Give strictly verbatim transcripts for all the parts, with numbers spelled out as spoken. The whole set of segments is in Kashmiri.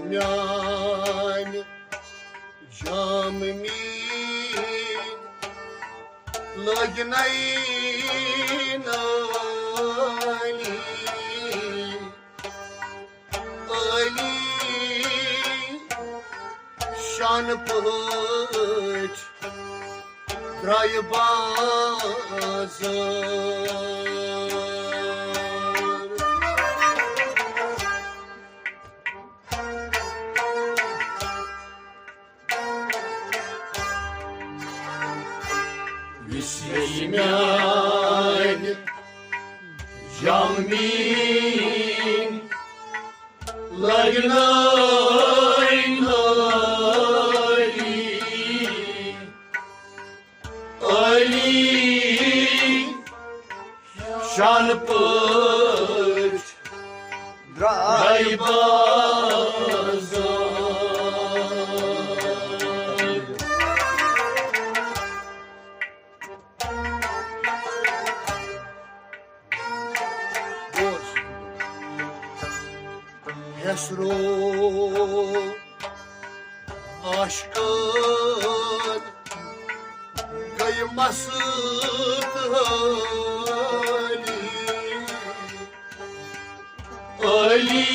میانہِ جامہٕ میٖن لٲگۍ نَے نٲلی، عٲلی شانہٕ پٲٹھۍ درٛایہِ بازار۔ وِسرے میانہِ جامہٕ میٖن لٲگۍ نٲلۍ نٲلی، عٲلی شانہٕ پٲٹھۍ درٛاے بازار۔ ہیسرو عاشقن گٔے مست عٲلی، عٲلی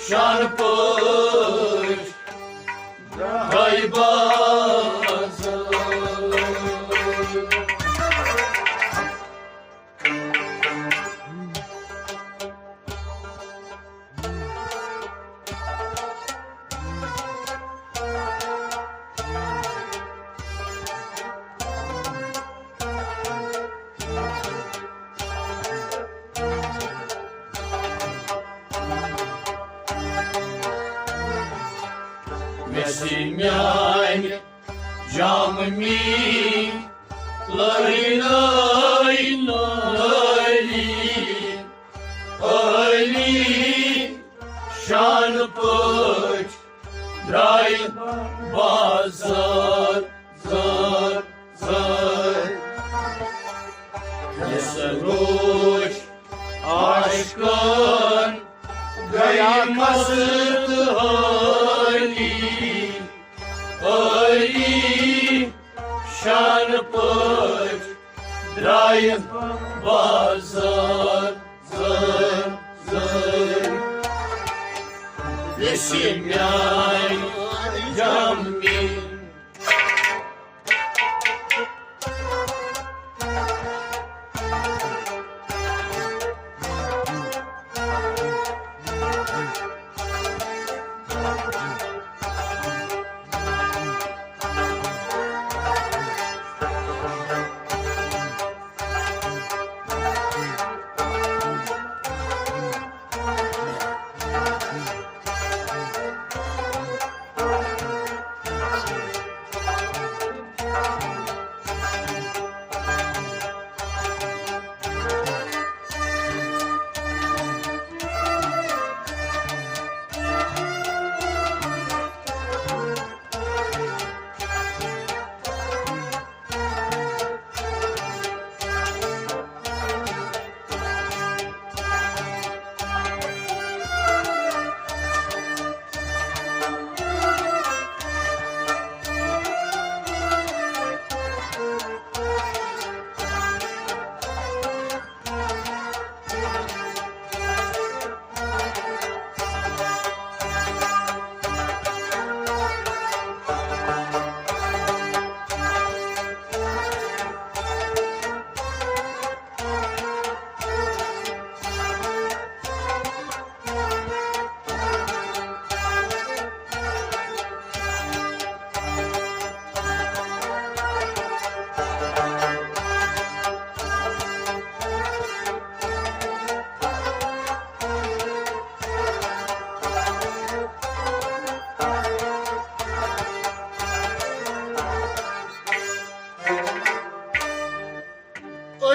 شان پٲٹھۍ درٛاے بازار۔ مےٚ سۭتۍ میانہِ جامہٕ میٖن لٲرۍ نٲلۍ نٲلی، عٲلی شان پٲٹھۍ درٛاے بازار۔ زار، زار۔ یس روش عاشقن گٔے مست عٲلی، عٲلی شان پٲٹھۍ درٛاے بازار۔ زٲر، زٲر۔ ویسے میانہِ جامہٕ میٖن۔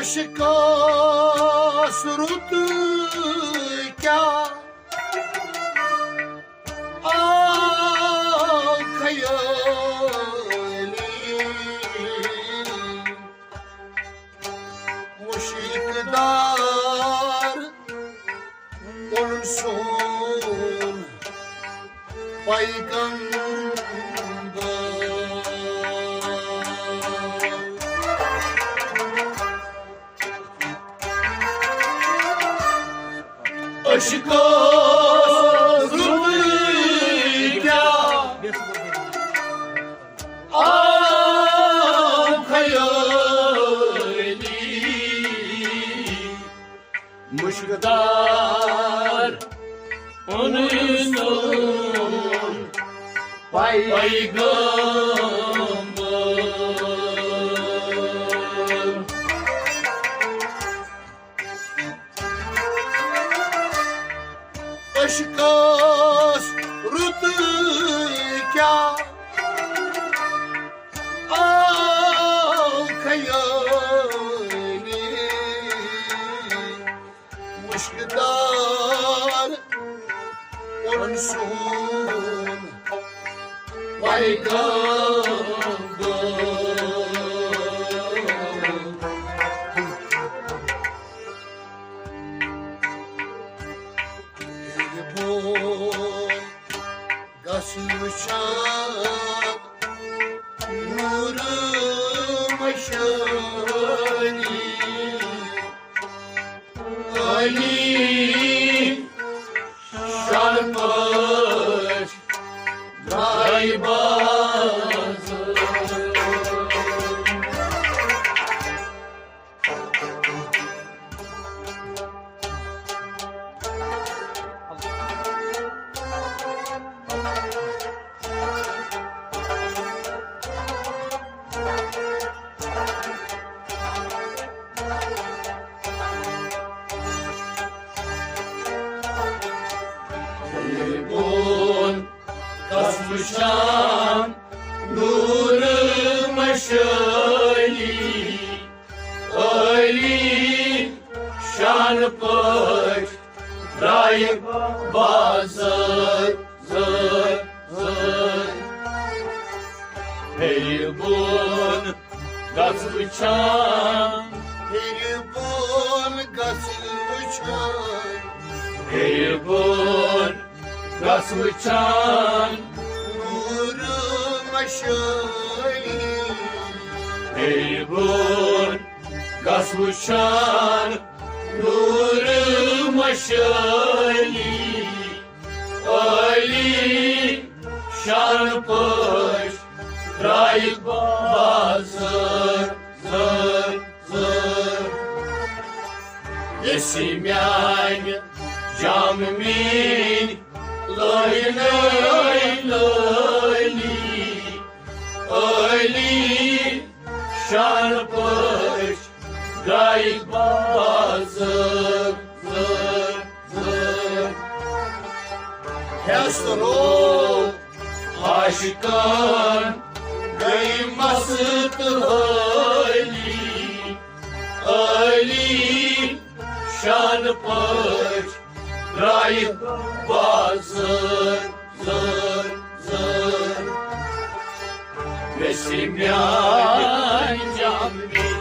عشقس رُت کیٛاہ آو خیٲلی، مُشرِق دار اوٚنُن سون پیغمبر۔ عشقس رُتُے کیٛاہ آو خیٲلی، مُشکدار اوٚنُے سون پیغمبر۔ عشقس رُتُے کیٛاہ آو خیٲلی، مُشکدار اوٚن سون پیغمبر۔ ییٚلہِ بہٕ گژھٕ وٕچھان نوٗرٕ مشٲنی، علی شان پٲٹھۍ درٛاے بازر۔ ییٚلہِ بہٕ گژھٕ وٕچھان نوٗرٕ مشٲلی، علی شان پٲٹھۍ درٛاے بازر، زر، زر۔ ہیٚرِ بۄن گژھٕ وٕچھان، ہیٚرِ بۄن گژھٕ وٕچھان، ہیٚرِ بۄن گژھٕ وٕچھان نوٗرٕ مشٲلی۔ ہیٚرِ بۄن گژھٕ وٕچھان نوٗرٕ مشٲلی۔ علی شان پٲٹھۍ درٛاے بازر، زر، زر۔ ییٚسہِ میانہِ جامہٕ میٖنۍ لٲلۍ نٲلۍ لٲلی، علی شان پٲٹھۍ درٛاے بازر، زر، زر۔ ہیٚس رو عاشقن گٔے مست حٲلی، علی شان پٲٹھۍ درٛاے بازر، زر، زر۔ ییٚسہِ میانہِ جامہٕ میٖنۍ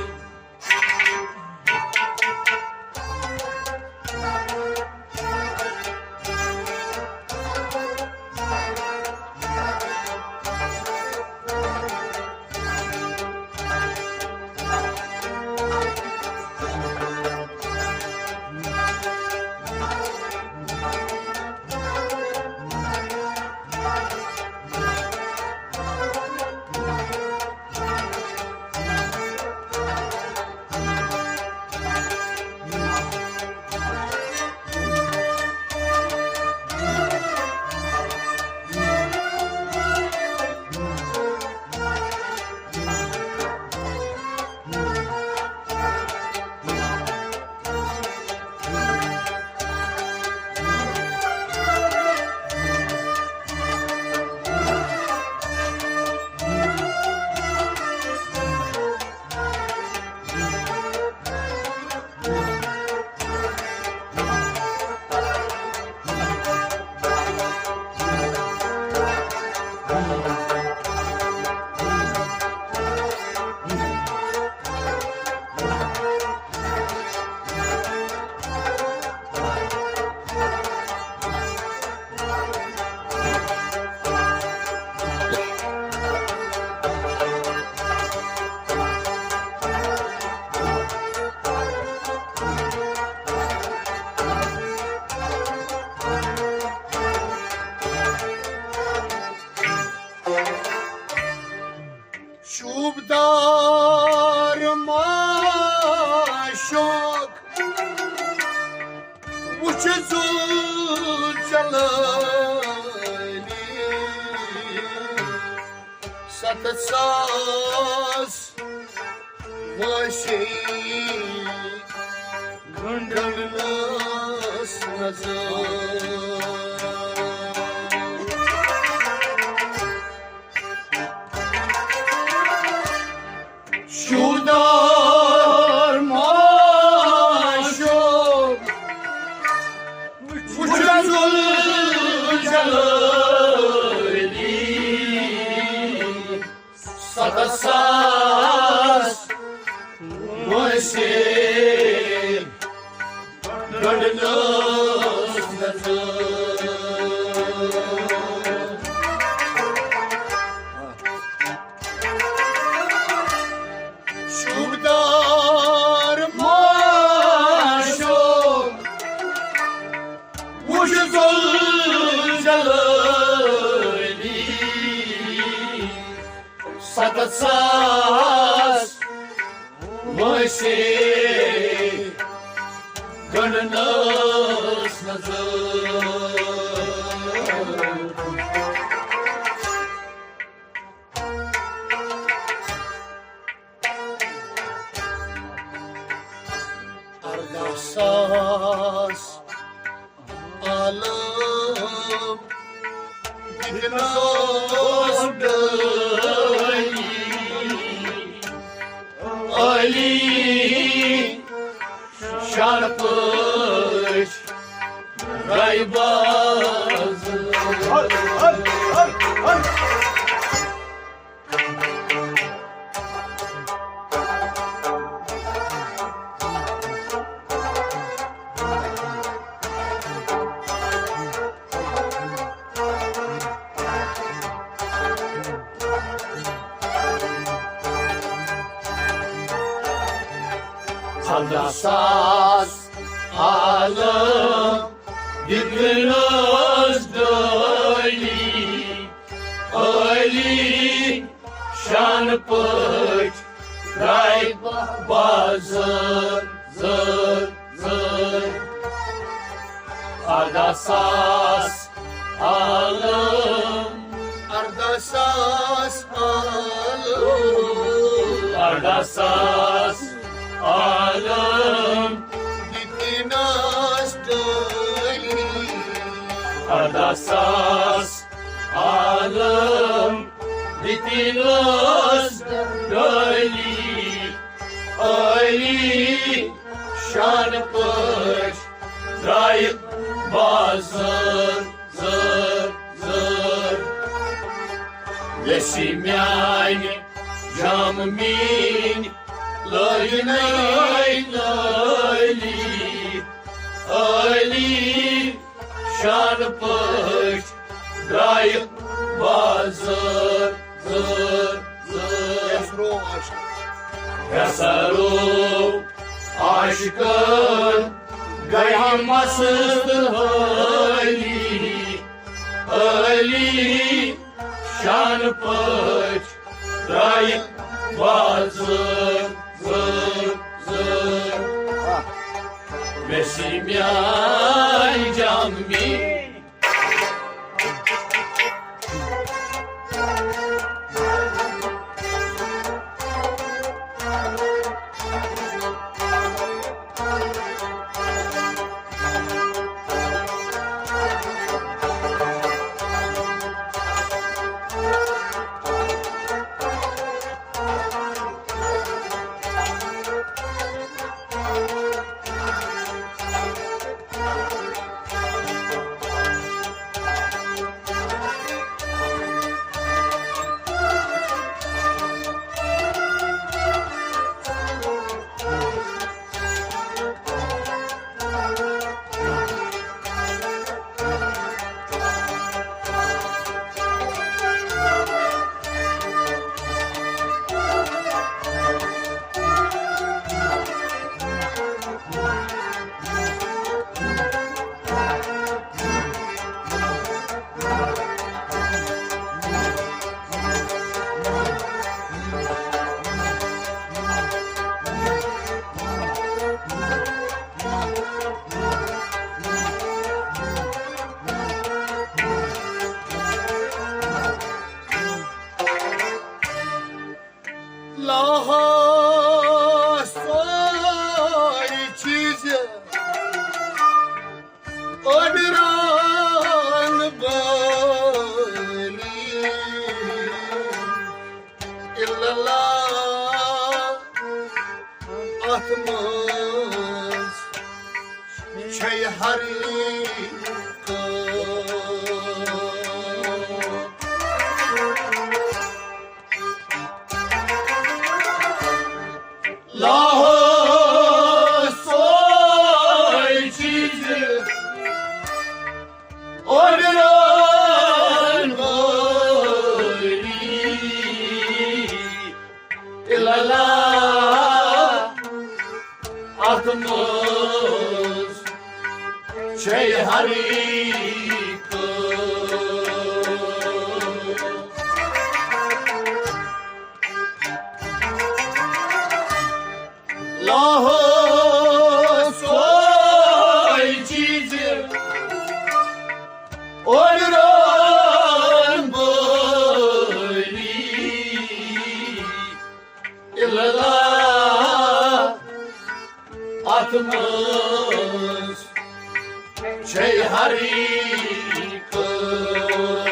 وٕچھ ذوالجلٲلی ستتھ ساس وٲسی گنڈن ٲس نظر۔ شوٗردار معشوق وٕچھ ذوالجلٲلی ستتھ ساس وٲسی گنڈن ٲس نظر۔ شوٗردار معشوق وٕچھ ذوالجلٲلی ستتھ ساس وٲسی گنڈن ٲس نظر۔ ارداہ ساس عالم دِتنَس ڈٲلی۔ عٲلی شان پٲٹھۍ درٛاے باز۔ ارداہ ساس عالم دِتنَس ڈٲلی۔ عٲلی شان پٲٹھۍ درٛاے باز۔ زٕ، زٕ۔ ارداہ ساس عالم۔ ارداہ ساس عالم۔ ارداہ ساس عالم۔ دِتنَس ڈٲلی۔ ارداہ ساس عالم دِتنَس ڈٲلی۔ عٲلی شان پٲٹھۍ درٛاے باز۔ زٕ، زٕ۔ ویسہِ میانہِ جامہٕ میٖنۍ لٲگۍ نٲلۍ لٲلی۔ عٲلی شان پٲٹھۍ درٛاے باز۔ زٕ، زٕ۔ یسرو عاشق۔ یسرو عاشقن گٔے مست حٲلی۔ عٲلی شان پٲٹھۍ درٛاے باز۔ زٕ، زٕ۔ ویسہِ میانہِ جامہٕ میٖنۍ۔ چھے ہر لاہور سوے چیز اوڈران وٲلی۔ الا اللہ، اتھ منٛز چھے ہر کٲنٛسہِ۔ لاہور سوے چیز اوڈران وٲلی۔ الا اللہ، اتھ منٛز چھے ہر کٲنٛسہِ۔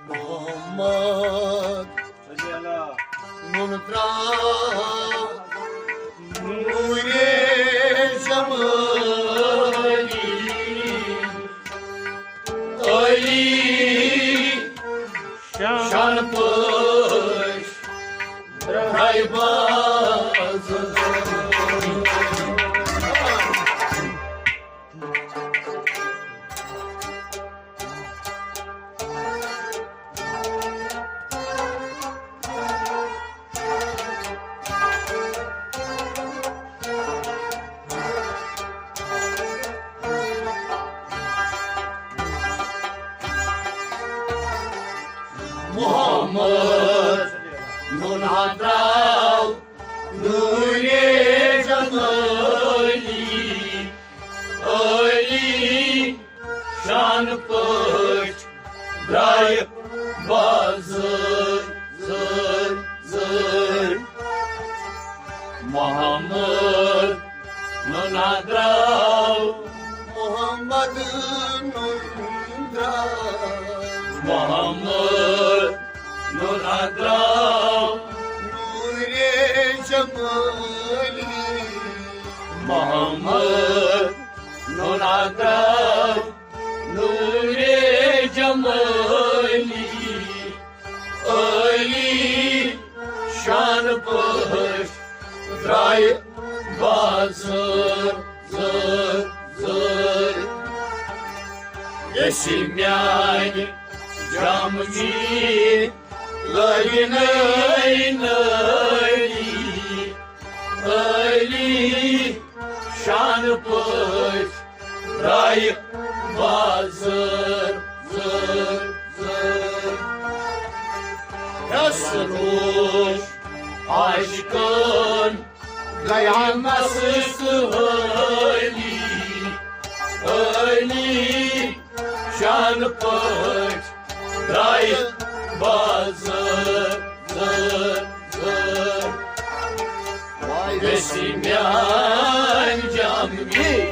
محمد نُن ترٛاو نوٗرِ جمٲلی۔ علی شان پٲٹھۍ درٛاے بازر۔ محمد نُن ترٛاو نوٗرِ جمٲلی۔ علی شان پٲٹھۍ درٛاے بازر، زر، زر۔ محمد نُن ترٛاو۔ محمد نُن ترٛاو۔ محمد نُن ترٛاو۔ نوٗرِ جمٲلی۔ محمد نُن ترٛاو۔ نوٗرِ جمٲلی۔ علی شان پٲٹھۍ درٛاے بازر، زر، زر۔ یژھِ میانہِ جامنی لٲگِنۍ نٲلی۔ علی شان پٲٹھۍ درٛاے بازر، زر، زر۔ یس روش عاشقن گیا مست علی۔ علی شان پٲٹھۍ درٛاے بازر، زر، زر۔ ویسی میان جامگی۔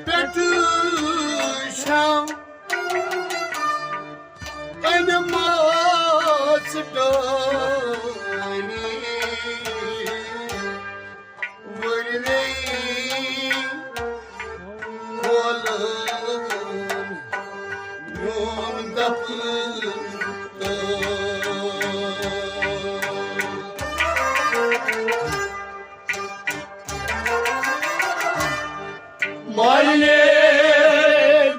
پٮ۪ٹھٕ چھَم أنمٕژ ڈٲنی۔ ؤرۍ وے کھولُن میون دفتر۔ مالنہِ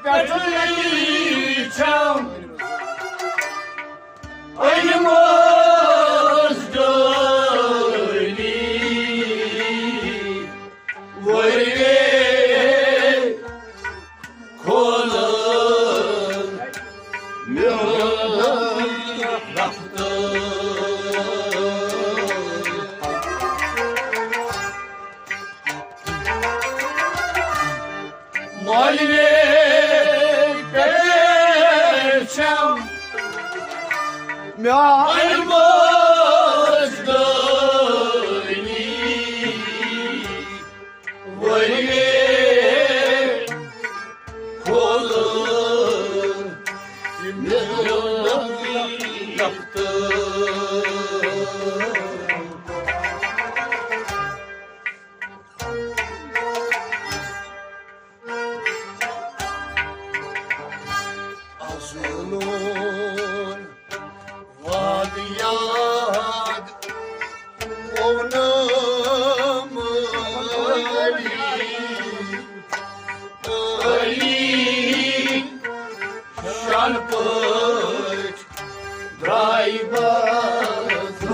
پٮ۪ٹھٕے چھَم أنمٕژ ڈٲنی۔ ؤرۍ وے کھولُن میون دفتر۔ مالنہِ پٮ۪ٹھ چھَم میٛانہِ مٲج ڈٲنی۔ ؤرۍ وے کھولُن میون دفتر۔ اَزٕ لون وعدٕ یاد، ووٚنُم علی، علی شان پٲٹھۍ درٛاے بازر۔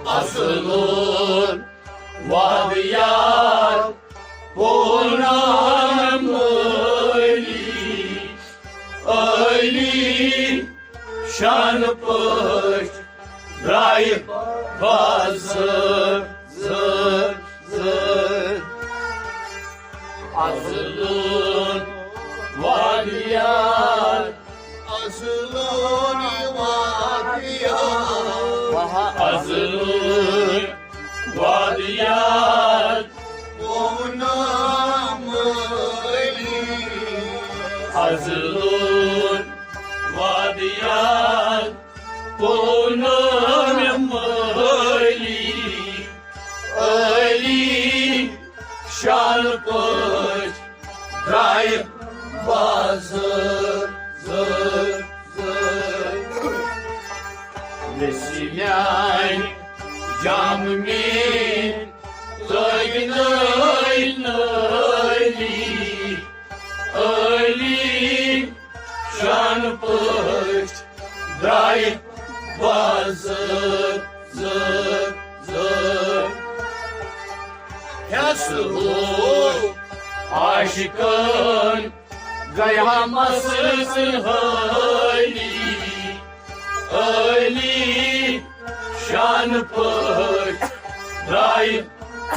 اَزٕ لون وعدٕ یاد، پوٗنم علی، علی شان پٲٹھۍ درٛاے بازر۔ زٕ، زٕ۔ اَزٕ لون وعدٕ یاد، اَزٕ لون وعدٕ یاد۔ اَزٕ لون وعدٕ یاد، پوٗنم علی۔ اَزٕ لون وعدٕ یاد، پوٗنم علی، علی شان پٲٹھۍ درٛاے بازر۔ زٕ، زٕ۔ ویسہِ میٛانہِ جام میٛٲنۍ لٲگۍ نٲلۍ نٲلی۔ علی شان پٲٹھۍ درٛاے بازر۔ زٕ، زٕ۔ ہٮ۪س ہو عاشقن گیا مس حٲلی۔ علی شان پٲٹھۍ درٛاے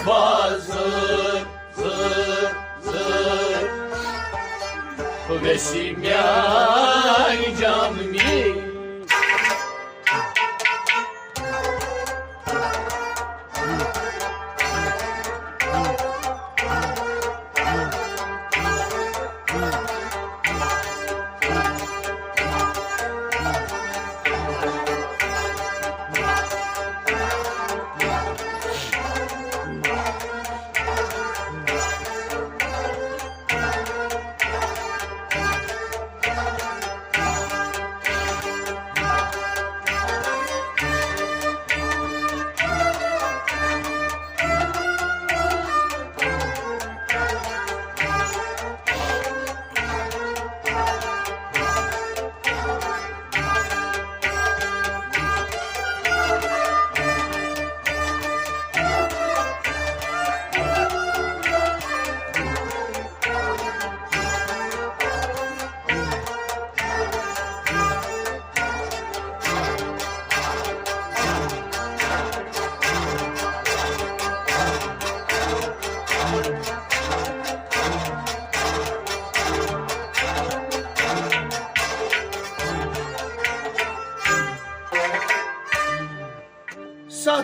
بازر۔ زٕ، زٕ۔ ویسہِ میٛانہِ جام میٛٲنۍ۔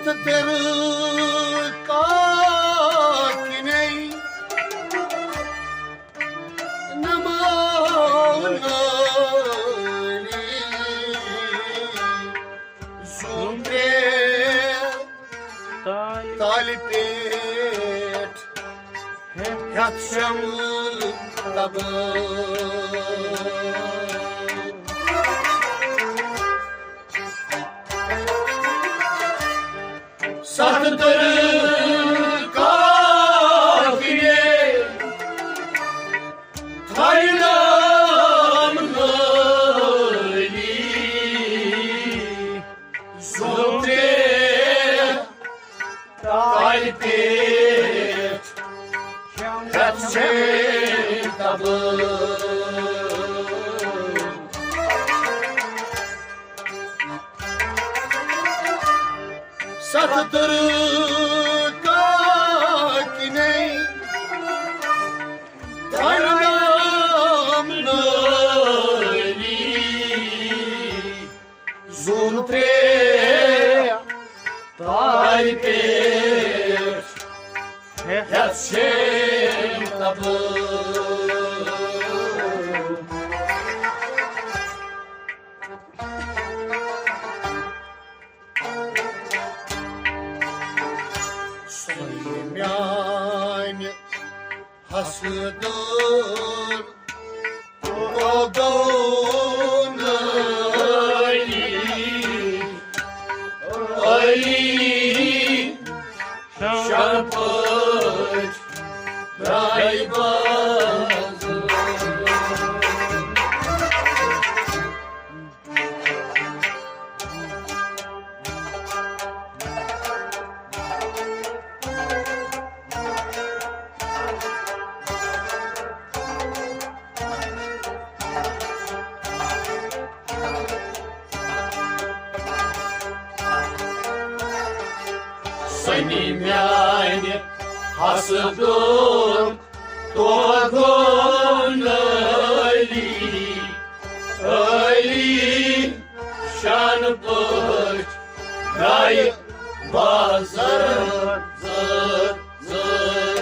تہٕ تیٚلہِ کاکِنے نماونٲنی زوٗنٛترٛے تالہِ پٮ۪ٹھ ہٮ۪تھ شمُل تبٕر۔ ستھ ترٕہ کافلے تھاینام نٲلی زوٗنٛترٛے تالہِ پٮ۪ٹھ ہٮ۪تھ شمُل تبٕر۔ ستھ ترٕہ کاکِنے تھاینام نٲلی زوٗنٛترٛے تالہِ پٮ۪ٹھ ہٮ۪تھ شمُل تبٕر۔ سۄے میانہِ حسدن گوٚو علی، علی شرپٲٹھۍ درٛاے بازر۔ سنی میانہِ حسدُک توغہٕ گوٚو علی، علی شان پٲٹھۍ درٛاے بازر۔ زر، زر۔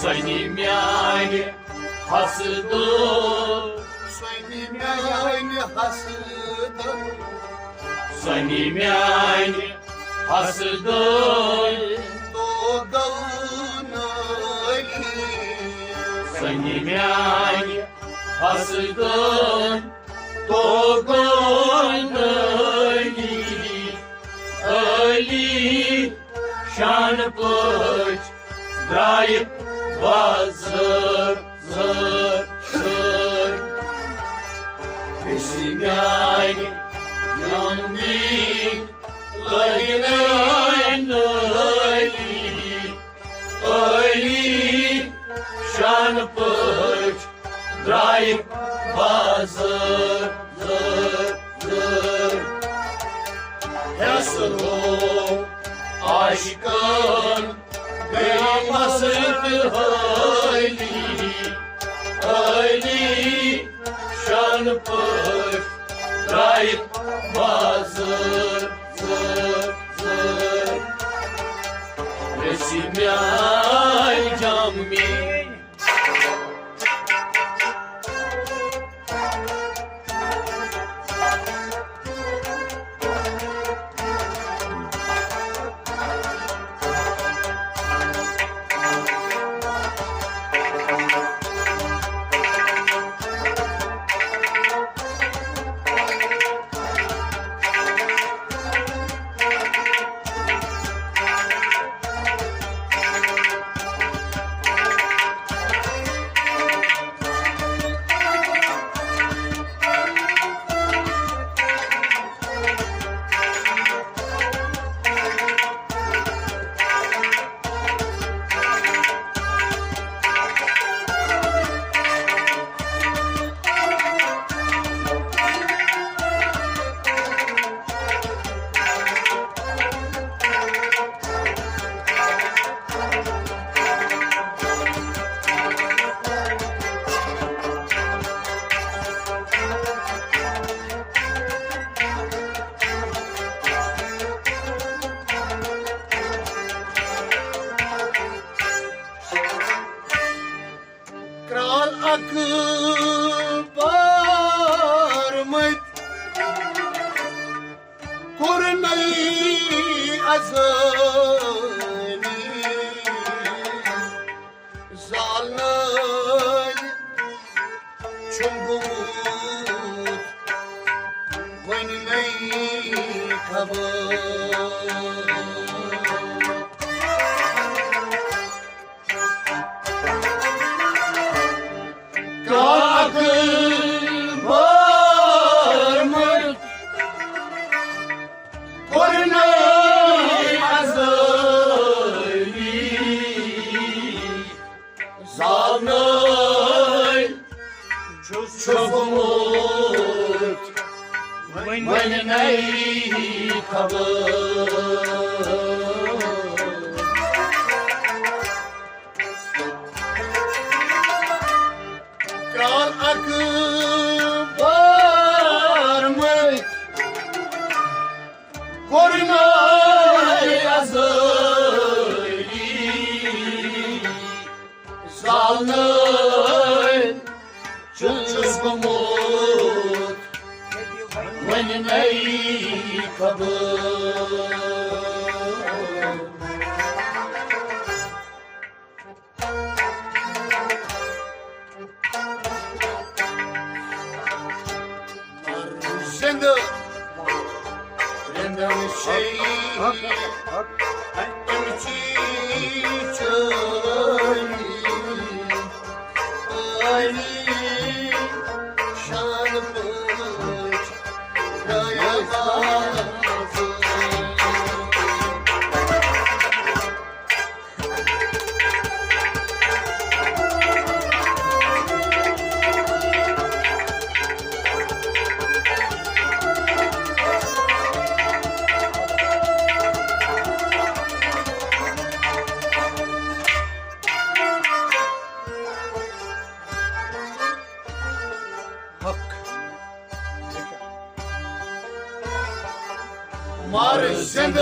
سنی میانہِ حسدُک، سنی میانہِ حسدُک، سنی میانہِ حسدُک توغہٕ گوٚو علی۔ سنی میانہِ حسدُک توغہٕ گوٚو علی، علی شان پٲٹھۍ درٛاے بازر۔ زر، زر۔ أسی میانہِ یومہِ لگہِ نہٕ علی، علی شان پٲٹھۍ درٛاے بازر۔ زر، زر۔ ہیسرو عاشقن گٔے مسرت حٲلی، حٲلی شان پٲٹھۍ درٛاے بازر۔ زر، زر۔ أسی میانہِ جامی بارمٕتۍ کوٚرنَے ازٲری، زالنَے چھُس گوٚمُت وۄنۍ نَے خبر۔ زِندٕ رِندَن شے، اَمہِ چی چٲلی، عٲلی شان پٲٹھۍ گٔیَم آزاد۔ مر زِندٕ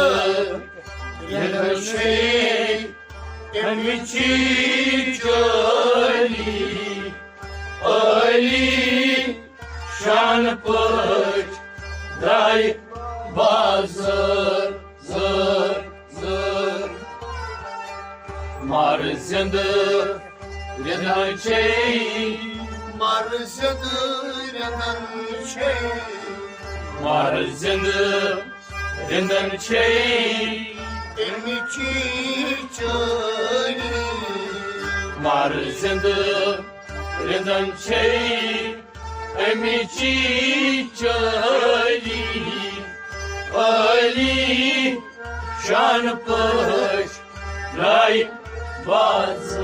رِندَن شے، اَمہِ چی چٲلی، عٲلی شان پٲٹھۍ درٛاے بازار، زار، زار۔ مر زِندٕ رِندَن شے، مر زِندٕ رِندَن شے، مر زِندٕ رِندَن شے، اَمہِ چی چٲلی۔ مر زِندٕ رِندَن شے، اَمہِ چی چٲلی، عٲلی شان پٲٹھۍ درٛاے بازار۔